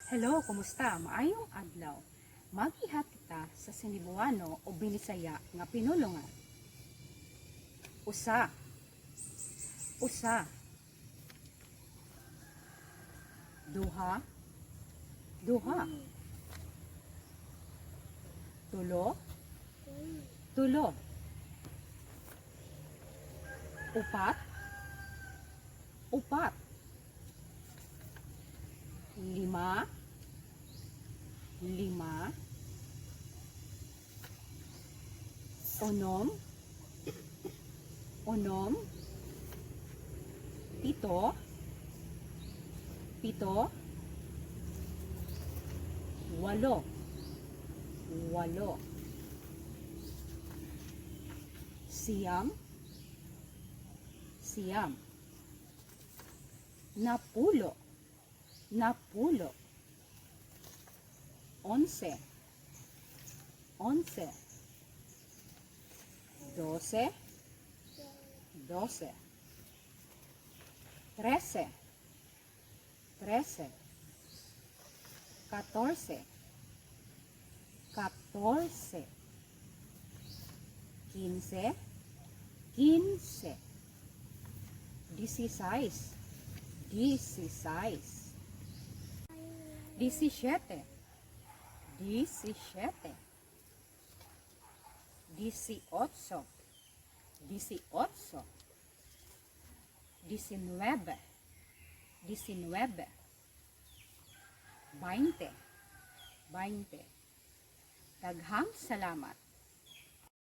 Hello, kumusta? Maayong adlaw. Magihat kita sa Sinibuano o Binisaya nga pinulungan. Usa. Usa. Duha. Duha. Tulo. Tulo. Upat. Upat. Lima. Lima. Unom. Unom. Pito. Pito. Walo. Walo. Siyam. Siyam. Napulo. Napulo. 11. 11. 12. 12. 13. 13. 14. 14. 15. 15. 16. 16. 17. 17. 18. 18. 19. 19. 20. 20. Daghang salamat.